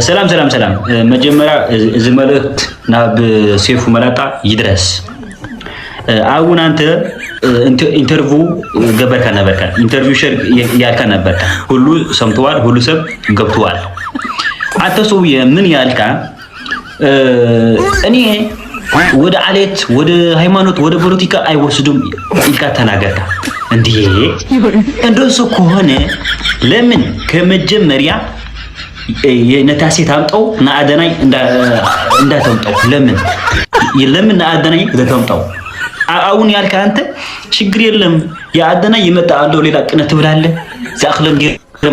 ሰላም ሰላም ሰላም። መጀመርያ እዚ መልእክት ናብ ሴፉ መላጣ ይድረስ። ኣውን ኣንተ ኢንተርቪው ገበርካ ነበርካ፣ ኢንተርቪው ሸር ያልካ ነበርካ። ሁሉ ሰምተዋል፣ ሁሉ ሰብ ገብተዋል። ኣተ ሰውየ ምን ያልካ እኔ ወደ አሌት ወደ ሃይማኖት ወደ ፖለቲካ አይወስዱም ኢልካ ተናገርካ። እንዴ እንደሱ ከሆነ ለምን ከመጀመሪያ ነታ ሴት አምጠው ንአደናይ እንዳተምጠው ለምን ለምን ንአደናይ ዘተምጠው አሁን ያልካ አንተ ችግር የለም። የአደናይ ይመጣ አለው ሌላ ቅነ ትብላለ ዛክለን ገ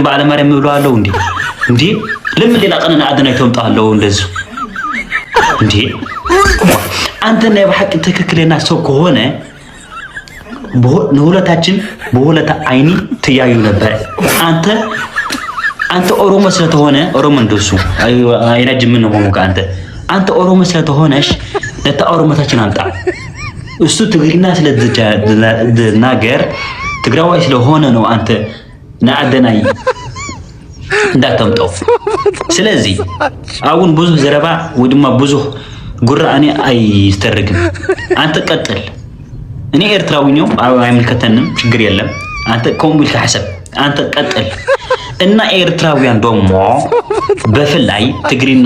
በዓለ ማርያም ምብሎ አለው እንዴ? እንዴ ለምን ሌላ ቀን ንአደናይ ተምጠው አለው እንደዚህ እንዴ? አንተ ናይ ብሓቂ ትክክለና ሰው ከሆነ ንሁለታችን በሁለት አይኒ ትያዩ ነበር። አንተ አንተ ኦሮሞ ስለተሆነ ኦሮሞ እንደሱ አይናጅ ምን ሆኑ ከአንተ አንተ ኦሮሞ ስለተሆነሽ ነታ ኦሮሞታችን አምጣ። እሱ ትግርኛ ስለዝናገር ትግራዋይ ስለሆነ ነው። አንተ ንኣደናይ እንዳተምጠው። ስለዚ አሁን ብዙ ዘረባ ወይ ድማ ብዙ ጉራ እኔ አይስተርግም። አንተ ቀጥል። እኔ ኤርትራዊ ነው፣ አይመልከተንም፣ ችግር የለም። አንተ ኮም ቢልካ ሕሰብ። አንተ ቀጥል። እና ኤርትራውያን ደግሞ በፍላይ ትግርኛ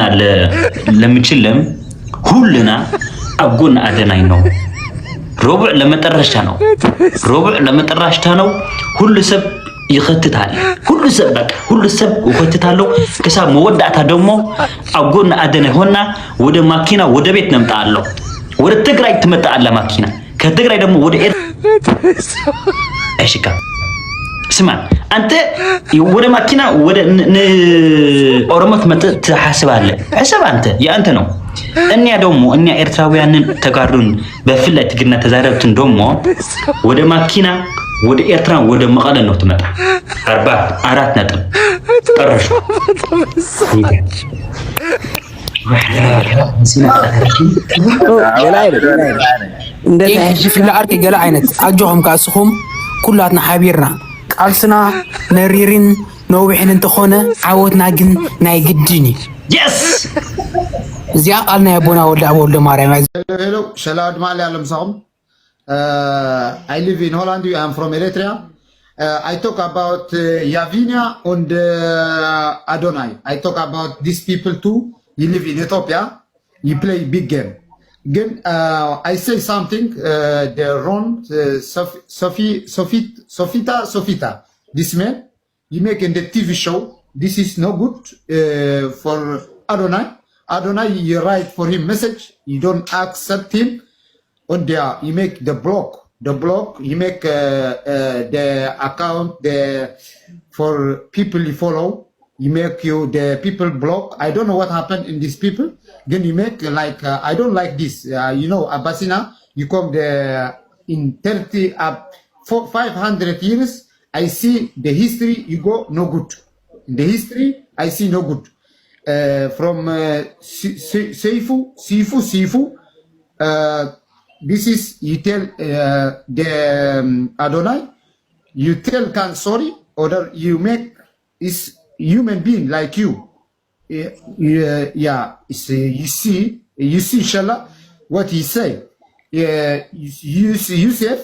ለምችልም ሁልና ኣብ ጎን ኣደናይ ነው። ረቡዕ ለመጠረሽታ ነው። ረቡዕ ለመጠረሽታ ነው። ሁሉ ሰብ ይኸትታል። ሁሉ ሰብ በቃ ሁሉ ሰብ ይኸትታለው። ክሳብ መወዳእታ ደግሞ ኣብ ጎን ኣደናይ ሆና ወደ ማኪና ወደ ቤት ነምጣ አለው። ወደ ትግራይ ትመጣ አለ ማኪና ከትግራይ ደግሞ ወደ ኤር እሺ ካ ስማ አንተ ወደ ማኪና ወደ ኦሮሞ ትመጥ ትሓስባለ። ሕሰብ አንተ የአንተ ነው። እኒያ ደግሞ እኒያ ኤርትራውያንን ተጋሩን በፍላይ ትግርኛ ተዛረብትን ደግሞ ወደ ማኪና ወደ ኤርትራ ወደ መቐለ ነው ትመጣ። አርባ አራት ነጥብ ጠረሹ። እንደዚ ፍላ ዓርኪ ገለ ዓይነት ኣጆኹም ከኣ እስኹም ኩላትና ሓቢርና ቃልስና መሪርን ነዊሕን እንተኾነ ዓወትና ግን ናይ ግድን እዩ። Yes! እዚኣ ቃል ናይ ኣቦና ወልደ ኣብ ወልደ ማርያም እያ። Hello, hello. Shalad Mali Alam Saum. Uh, I live in Holland. I'm from Eritrea. Uh, I talk about uh, Yavinia and uh, Adonai. I talk about these people too. You live in Ethiopia. You play big game. Again, uh, I say something. Uh, the Ron, uh, Sof- Sophie, Sophie, Sofita, Sofita. This man, you make in the T V show. This is no good uh, for Adonai. Adonai, you write for him message. You don't accept him. On there, you make the block. The block, you make uh, uh, the account the for people you follow. You make you the people block. I don't know what happened in these people. Then you make like uh, I don't like this. Uh, you know, Abasina, you come there in thirty up for five hundred years. I see the history. You go no good. In the history, I see no good. Uh, from uh, Si- Si- Seifu, Sifu, Sifu. Uh, this is you tell uh, the um, Adonai. You tell can sorry, or that you make is human being like you. Yeah, yeah, yeah. It's, uh, you see, you see, inshallah, what he say. Yeah, you, you see, Yusuf,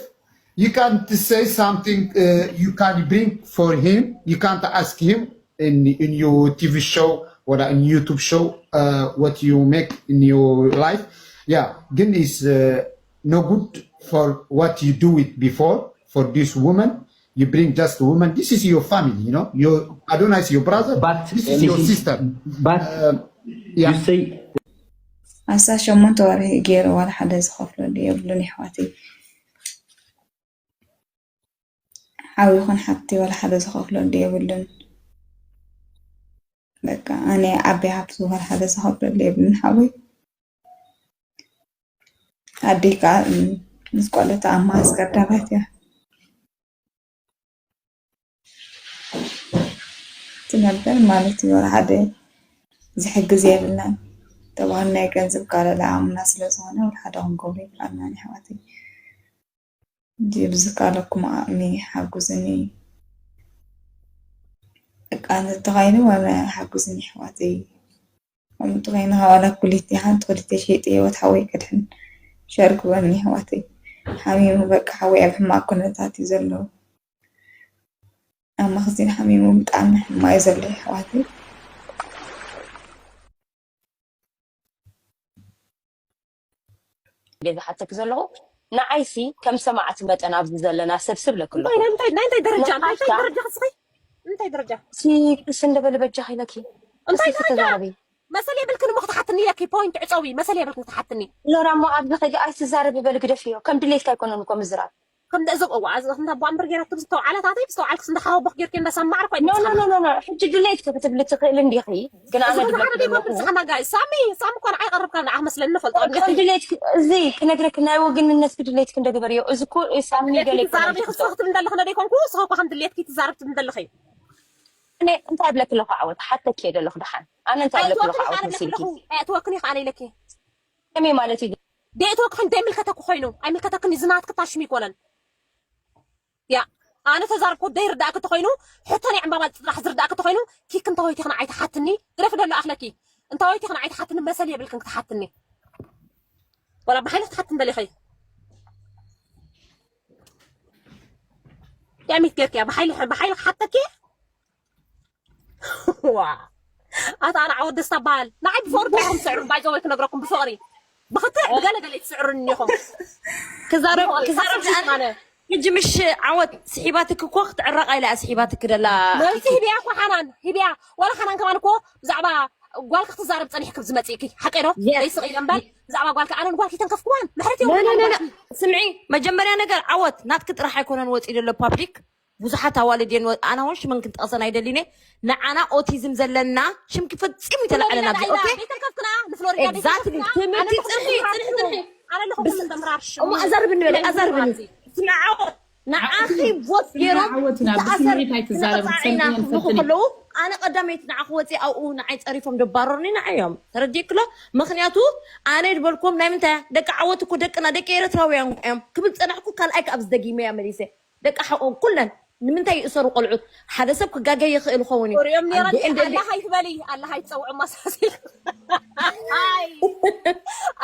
you can't say something uh, you can bring for him. You can't ask him in in your T V show or in YouTube show uh, what you make in your life. Yeah, then is uh, no good for what you do it before for this woman. You bring just woman. This is your family, you know. Your Adonai is your brother. But this is your sister. But uh, yeah. You say ኣሳ ሸሞንተ ወርሒ ገይሩ ዋላ ሓደ ዝኸፍለሉ የብሉን የሕዋተይ። ሓው ይኹን ሓብቲ ዋላ ሓደ ዝኸፍለሉ የብሉን። በቃ ኣነ ዓበይ ሃብቲ ዋላ ሓደ ዝኸፍለሉ የብሉን ሓወይ። ኣደይ ከዓ ምስ ቆልዑ ተኣማስ ገዳማት እያ ትነብር ማለት እዩ። ዋላ ሓደ ዝሕግዝ የብልናን። ተባህሉ ናይ ገንዘብ ካለላ ኣምና ስለ ዝኾነ ዋላ ሓደ ክንገብሮ ይከኣልናን ኣሕዋተይ። ብዝከኣለኩም ዓቕሚ ሓግዙኒ። በቃ እንተተኻኢሉ ወላ ሓግዙኒ ኣሕዋተይ። ከምኡ እንተኾይኑ ዋላ ኩሊት ሓንቲ ክልተ ሸይጠ ህይወት ሓወይ ከድሕን ሸር ግበሩኒ ኣሕዋተይ። ሓሚሙ በቃ ሓወይ ኣብ ሕማቕ ኩነታት እዩ ዘሎ። ኣብ መኽዚን ሓሚሙ ብጣዕሚ ሕማቕ እዩ ዘሎ ኣሕዋተይ። ድየ ዝሓተኪ ዘለኹ? ንዓይሲ ከም ሰማዕቲ መጠን ኣብዚ ዘለና ሰብ ስብ ለክሎ እንታይ እንታይ እንታይ እንታይ ደረጃ እንታይ እንታይ ደረጃ እስኺ እንታይ ደረጃ ሲ ክስ እንደበለ በጃ ኢለኪ እንታይ እስኪ ደረጃ ተዛረቢ። መሰል የብልክን እሞ ክትሓትኒ እያኪ ፖይንት ዕፀዊ መሰል የብልክን ክትሓትኒ ሎራ እሞ ኣብዚ ከይዲ ኣይትዛረቢ በሊ ግደፍዮ። ከም ድሌትካ ኣይኮነን እኮ ምዝራብ። ከምዚ እዞም እዋ እዚ እንዳ ቧንብር ገይራቶ ብዝተውዓለት ኣተይ ብዝተውዓልክስ እንዳ ሓወቦኽ ጌርኪ እንዳ ሰማዕር ኮይነ ኖ ኖ ኖ ኖ ኖ። ሕጂ ድሌትኪ ክትብሊ ትኽእሊ እንዲኺ፣ ግን ኣነ እዚ ድሌት ሓደ ደይኮን ዘለኒ ብዝሓና ጋይ ሳሚ ሳሚ እኮ ንዓይ ቀርብ ካብ ንዓኽ መስለኒ ንፈልጦ ከም ድሌትኪ እዚ ክነግረኪ ናይ ወግንነትኪ ድሌትኪ እንደግበርዮ። እዚ እኮ ሳሚ ገለ ድሌትኪ ትዛረቢ ይኮነልኪ ክስኽ ትብል እንደለኽ ነደይኮንኩ ስኸ እኳ ከም ድሌትኪ ትዛረብ ትብል እንደለኺ እኔ እንታይ ብለኪ ኣለኹ ዓወት ሓተኪ የደለኹ ደሓን ኣነ እንታይ ብለኪ ኣለኹ ኣይትወክኒ ዓወት ኣለኹ መሲልኪ ኣይትወክኒ ከኣ ኢለኪ ከመይ ማለት እዩ? ደይትወክኒ ደይምልከተኪ ኮይኑ ኣይምልከተክን ዝናትኪ ታሽሚ ይኮነን ያ ኣነ ተዛርብኩ ደይርዳእኪ ተኮይኑ ሕቶ ናይ ዕምባባ ጥራሕ ዝርዳእኪ ተኮይኑ ኪክ እንተወይቲኽን ኣይትሓትኒ ግደፊ ደሎ ኣኽለኪ እንተወይቲኽን ኣይትሓትኒ መሰል የብልክን ክትሓትኒ ወላ ብሓይሊ ክትሓትኒ ደሊኺ ያሚት ጌርኪያ ብሓይሊ ብሓይሊ ክሓተኪ ዋ ኣታ ኣነ ዓወት ደስታ በሃል ንዓይ ብፍቅሪ ዲኹም ትስዕሩ ባይዘወይ ክነግረኩም ብፍቅሪ ብክትዕ ብገለገለ ትስዕሩኒ ኢኹም ክዛረብ ብፍቅሪ ክዛረብ ሓሳብ ኣነ ኣነ ሕጂ ምሽ ዓወት ስሒባትክ እኮ ክትዕረቃ ኢላ ስሒባትክ ደላ መልሲ ሂብያ እኮ ሓናን ሂብያ ዋላ ሓናን ከማን እኮ ብዛዕባ ጓልካ ክትዛረብ ፀኒሕክ ዝመፅእኪ ሓቂ ዶ Yes. ዘይስቕ ኢለ እምበር ብዛዕባ ጓልካ ኣነ ንጓልኪ ተንከፍክዋን ምሕረት No, no, no, no. የምበርኪ ስምዒ መጀመርያ ነገር ዓወት ናትክ ጥራሕ ኣይኮነን ወፂኡ ዘሎ ፓብሊክ ብዙሓት ኣዋልድ እየን ወ- ኣነ እውን ሽመን ክንጠቕሰን ኣይደሊነ ንዓና ኦቲዝም ዘለና ሽምኪ ፈፂሙ ይተላዕለና ፍሎሪዳ ኦኬ ቤተንከፍክና ንፍሎሪዳ Exactly. ትምህርቲ ፅንሒ ፅንሒ ፅንሒ ኣነ ኣለኹ ብስ- ኩሉ ደምራር ሽሙ እሞ ኣዛርብኒ በለ ኣዛርብኒ ስምዓ ንዓኺ ቦት ገይሮም ዓወትና ዝተኣሰር ብስምዒት ኣይትዛረብ ተቐፃዒና ሰምዒን ክብሉ ፈልጥን ከለዉ ኣነ ቀዳመይቲ ንዓኹ ወፂ ኣብኡ ንዓይ ፀሪፎም ደባረሩኒ ንዓዮም ተረዲክሎ ምክንያቱ ኣነ ድበልኩም ናይ ምንታይ ደቂ ዓወት እኮ ደቅና ደቂ ኤረትራውያን እዮም ክብል ፀናሕኩ ካልኣይ ከኣ ብዝደጊመያ መሊሰ ደቂ ሓቆም ኩለን ንምንታይ ይእሰሩ ቆልዑት ሓደ ሰብ ክጋገ ይኽእል ኸውን እዩ ሪኦም ነይረን ኣንድ ኤንድ ኣላ ሃይትበሊ ኣላ ሃይትፀውዑ ማሳሲ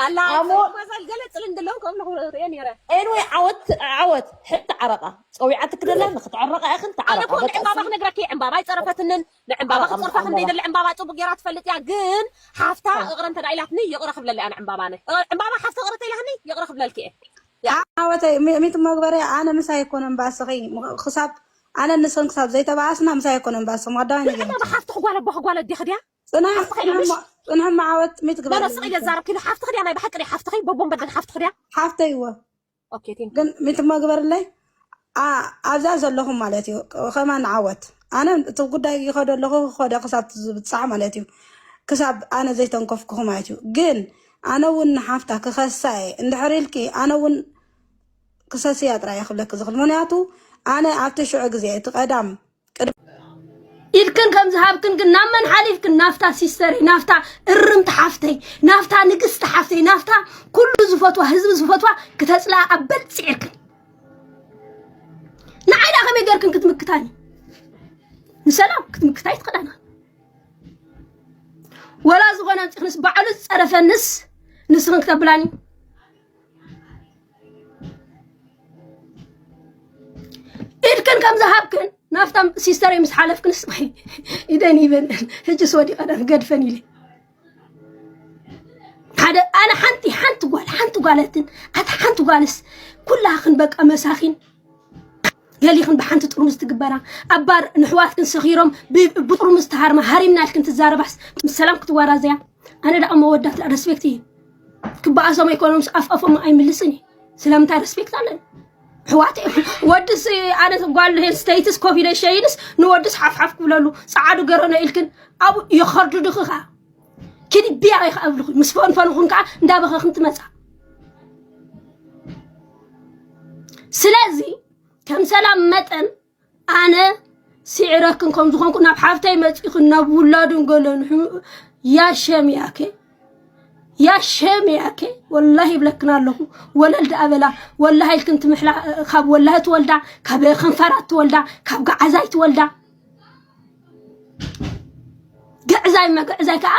ኣላ ኣሞ ማሳል ገለ ፅል እንድለዉ ከምልኹ ሪኦ ነይረ ኤንወይ ዓወት ዓወት ሕቲ ዓረቃ ፀዊዓትክ ደላ ንክትዕረቃ ኢኽን ኣነ ትዓረቃ እኮ በቃ ንዕምባባ ስሚ ክነግረኪ ዕምባባ ይፀረፈትንን ንዕምባባ ዓረቃ ክፀርፋ ምዓመላ ክንደይ ደሊ ዕምባባ ፅቡቅ ገይራ ትፈልጥ እያ ግን ሓፍታ እቕረ እንተ ኢላትኒ ይቕረ ክብለለይ ኣነ ዕምባባ ነ ዕምባባ ሓፍታ እቕረ ተኢላትኒ ይቕረ ክብለልኪ እየ ዓወተይ ሚ- ሚቲ መግበሪ ኣነ ምሳይ ኣይኮነን ባስኺ ክሳብ ኣነ ንስኽን ክሳብ ዘይተባኣስና ምሳይ ኣይኮነን ባስኺ ማዳዋይ ነገር ዕምባባ ሓፍትኺ ጓል ኣቦኺ ጓል ኣዴኺ ድያ ፅናሕ ሓፍትኺ ፅንሕ እያ ምሽ እማ- ፅንሕ እማ ዓወት ሚቲ ኖ ኖ ግበረለይ ስቕ ኢለ ዛረብኪ ኢሉ ሓፍትኺ ድያ ናይ ብሓቂ ድያ ሓፍትኺ በቦን በደን ሓፍትኺ ድያ ሓፍተይ እወ ኦኬ ቴንክ ግን ሚቲ መግበርለይ ኣ- ኣብዛ ዘለኹም ማለት እዩ ከማን ዓወት ኣነ እቲ ጉዳይ ይኸዶ ኣለኹ ክኸደ ክሳብ ዝብፃሕ ማለት እዩ ክሳብ ኣነ ዘይተንከፍኩኹ ማለት እዩ ግን ኣነ እውን ንሓፍታ ክኸሳ እየ እንድሕር ኢልኪ ኣነ እውን ክሰስያ ጥራይ እየ ክብለኪ ዝኽእል ምክንያቱ ኣነ ኣብቲ ሽዑ ግዜ እቲ ቀዳም ኢድክን ከም ዝሃብክን ግን ናብ መን ሓሊፍክን ናፍታ ሲስተረይ ናፍታ እርምቲ ሓፍተይ ናፍታ ንግስቲ ሓፍተይ ናፍታ ኩሉ ዝፈትዋ ህዝቢ ዝፈትዋ ክተፅልኣ ኣብ በልፂዕርክን ንዓይ ዳ ከመይ ገርክን ክትምክታኒ ንሰላም ክትምክታይ ትኽእላና ወላ ዝኾነ ኣምፂኽንስ ባዕሉ ዝፀረፈንስ ንስኽን ክተብላኒ ኢድክን ከም ዝሃብክን ናፍታ ሲስተረይ ምስ ሓለፍክንስ ኢደን ይበን ሕጅስ ወዲቐ ዳ ክገድፈን ኢለ ሓደ ኣነ ሓንቲ ሓንቲ ጓል ሓንቲ ጓለትን ኣቲ ሓንቲ ጓልስ ኩላኽን በቃ መሳኺን ገሊኽን ብሓንቲ ጥርሙዝ ትግበራ ኣብ ባር ንሕዋትክን ሰኺሮም ብ- ብጥርሙዝ ተሃርማ ሃሪምና ኢልክን ትዛረባስ ምስ ሰላም ክትወራዘያ ኣነ ደኣ መወዳት ላ ረስፔክት እዩ ክበኣሶም ኣይኮኖምስ ኣፍኣፎም ኣይምልስን እዩ ስለምንታይ ረስፔክት ኣለን ኣሕዋት እዮም ወድስ ኣነ ጓል ስተይትስ ኮፍ ኢለ ሸይንስ ንወድስ ሓፍሓፍ ክብለሉ ፀዓዱ ገረኖ ኢልክን ኣብኡ የኸርድድኺ ከዓ ኪዲ ብያ ኢኻ ኣብልኹ ምስ ፈንፈንኹን ከዓ እንዳበኸኽን ትመፃ ስለዚ ከም ሰላም መጠን ኣነ ስዒረክን ከም ዝኾንኩ ናብ ሓፍተይ መፂእኽን ናብ ውላዱን ገለንሑ ያሸም ያኬ ያሸም ያኬ ወላሂ ይብለክን ኣለኹ ወለል ደኣ በላ ወላሂ ኢልክን ትምሕላ ካብ ወላሂ ትወልዳ ካብ ከንፈራት ትወልዳ ካብ ገዓዛይ ትወልዳ ግዕዛይ መግዕዛይ ከዓ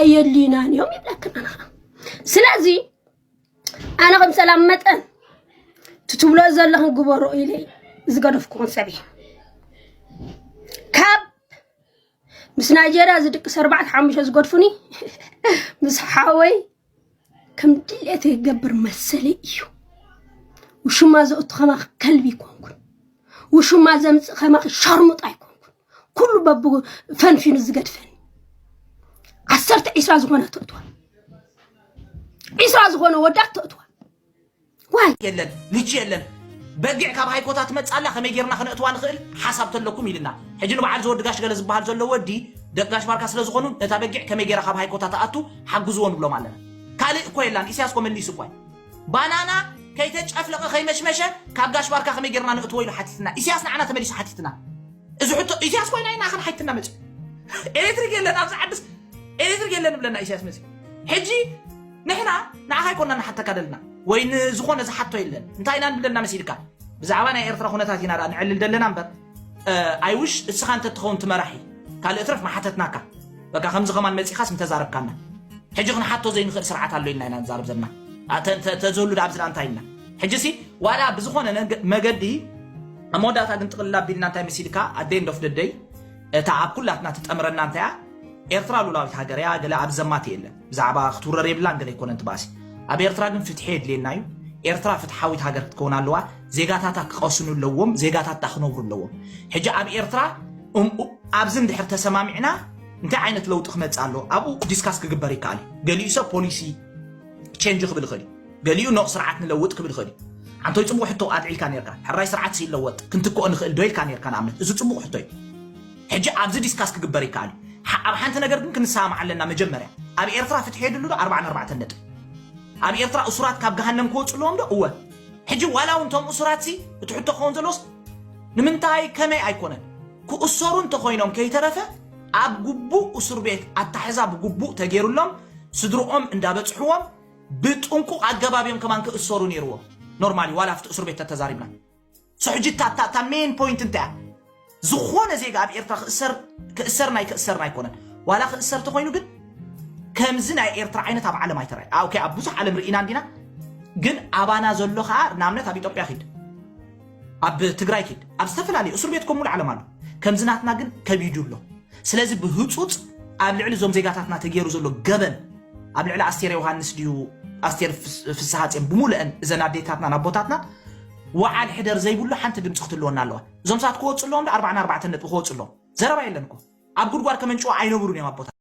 ኣየድልዩናን እዮም ይብለክን ኣነ ኸዓ። ስለዚ ኣነ ከም ሰላም መጠን ትትብሎ ዘለኽን ግበሮ ኢለ ዝገደፍኩኹን ሰብ እየ። ካብ ምስ ናይጀርያ ዝድቅስ ኣርባዕተ ሓሙሽተ ዝገድፉኒ ምስ ሓወይ ከም ድሌት ይገብር መሰለይ እዩ። ውሽማ ዘእቱ ከማኺ ከልቢ ኣይኮንኩን። ውሽማ ዘምፅእ ከማኺ ሸርሙጥ ኣይኮንኩን። ኩሉ በቡ ፈንፊኑ ዝገድፈኒ። ዓሰርተ ዒስራ ዝኾነ ተእትዋ። ዒስራ ዝኾነ ወዳት ተእትዋ። ዋይ የለን ልጅ የለን። በጊዕ ካብ ሃይኮታ ትመጻላ ከመይ ጌርና ክነእትዋ ንኽእል ሓሳብ ተለኩም ኢልና። ሕጂ ንበዓል ዝወዲ ጋሽ ገለ ዝበሃል ዘሎ ወዲ ደቂ ጋሽ ባርካ ስለ ዝኾኑ ነታ በጊዕ ከመይ ጌራ ካብ ሃይኮታ ትኣቱ ሓግዝዎ ንብሎም ኣለና። ካልእ እኮ የላን። ኢሳያስ እኮ መሊሱ እኳ እዩ። ባናና ከይተጨፍለቐ ከይመሽመሸ ካብ ጋሽ ባርካ ከመይ ጌርና ንእትዎ ኢሉ ሓቲትና። ኢሳያስ ንዓና ተመሊሱ ሓቲትና። እዚ ሕቶ ኢሳያስ ኮይና ኢና ከን ሓቲትና መጽ ኤሌክትሪክ የለን ኣብዚ ዓድስ ኤሌክትሪክ የለን ብለና ኢሳያስ መጽ ሕጂ ንሕና ንዓኻ ኣይኮና ንሓተካ ደልና ወይ ንዝኾነ ዝሓቶ የለን እንታይ ኢና ንብለና መሲልካ ብዛዕባ ናይ ኤርትራ ኩነታት ኢና ደኣ ንዕልል ደለና እምበር ኣይውሽ እስኻ እንተ ትኸውን ትመራሒ ካልእ ትረፍ መሓተትናካ በቃ ከምዚ ከማን መጺኻስ ምተዛረብካና ሕጂ ክንሓቶ ዘይንኽእል ስርዓት ኣሎ ኢልና ኢና ንዛረብ ዘለና ተዘሉ ደኣ ኣብዚ ደኣ እንታይ ኢልና ሕጂ ሲ ዋላ ብዝኾነ መገዲ ኣብ መወዳእታ ግን ጥቕልል ኣቢልና እንታይ መሲልካ ኣደይ እንዶፍ ደደይ እታ ኣብ ኩላትና ትጠምረና እንታይ እያ ኤርትራ ሉላዊት ሃገር እያ ገለ ኣብ ዘማት የለን ብዛዕባ ክትውረር የብላን ገለ ኣይኮነን ትባሲ ኣብ ኤርትራ ግን ፍትሒ የድልየና እዩ ኤርትራ ፍትሓዊት ሃገር ክትከውን ኣለዋ ዜጋታታ ክቐስኑ ኣለዎም ዜጋታታ ክነብሩ ኣለዎም ሕጂ ኣብ ኤርትራ ኣብዚ እንድሕር ተሰማሚዕና እንታይ ዓይነት ለውጢ ክመፅእ ኣለዎ ኣብኡ ዲስካስ ክግበር ይከኣል እዩ ገሊኡ ሰብ ፖሊሲ ቸንጅ ክብል ይኽእል እዩ ገሊኡ ኖቕ ስርዓት ንለውጥ ክብል ይኽእል እዩ ኣንቶይ ፅቡቕ ሕቶ ኣልዒልካ ነርካ ሕራይ ስርዓት ይለወጥ ክንትክኦ ንኽእል ዶ ኢልካ ነርካ ንኣብነት እዚ ፅቡቕ ሕቶ እዩ ሕጂ ኣብዚ ዲስካስ ክግበር ይከኣል እዩ ኣብ ሓንቲ ነገር ግን ክንሰማማዕ ኣለና መጀመርያ ኣብ ኤርትራ ፍትሒ የድሉ ዶ ኣርባዓን ኣርባዕተን ነጥቢ ኣብ ኤርትራ እሱራት ካብ ገሃነም ክወፁ ኣለዎም ዶ እወ ሕጂ ዋላ እውን እቶም እሱራት ሲ እቲ ሕቶ ክኸውን ዘለዎስ ንምንታይ ከመይ ኣይኮነን ክእሰሩ እንተኮይኖም ከይተረፈ ኣብ ግቡእ እሱር ቤት ኣታሕዛ ብግቡእ ተገይሩሎም ስድርኦም እንዳበፅሕዎም ብጥንቁቕ ኣገባብ እዮም ከማን ክእሰሩ ነይርዎም ኖርማሊ ዋላ ኣብቲ እሱር ቤት ተተዛሪብና ሶ ሕጂ እታ እታ ሜን ፖይንት እንታይ እያ ዝኾነ ዜጋ ኣብ ኤርትራ ክእሰር ክእሰር ናይ ክእሰር ናይ ኮነን ዋላ ክእሰር ተኮይኑ ግን ከምዚ ናይ ኤርትራ ዓይነት ኣብ ዓለም ኣይተራይ ኦኬ ኣብ ብዙሕ ዓለም ርኢና እንዲና ግን ኣባና ዘሎ ከዓ ንኣብነት ኣብ ኢትዮጵያ ኪድ ኣብ ትግራይ ኪድ ኣብ ዝተፈላለዩ እስር ቤት ከምሉ ዓለም ኣሎ ከምዚ ናትና ግን ከቢዱ ኣሎ ስለዚ ብህፁፅ ኣብ ልዕሊ እዞም ዜጋታትና ተገይሩ ዘሎ ገበን ኣብ ልዕሊ ኣስቴር ዮሃንስ ድዩ ኣስቴር ፍስሃፅዮን ብሙሉአን እዘን ኣዴታትናን ኣቦታትናን ወዓል ሕደር ዘይብሉ ሓንቲ ድምፂ ክትልወና ኣለዋ እዞም ሰባት ክወፁ ኣለዎም ዶ ኣርባዕን ኣርባዕተን ነጥቢ ክወፁ ኣለዎም ዘረባ የለን እኮ ኣብ ጉድጓድ ከመንጭዋ ኣይነብሩን እዮም ኣቦታት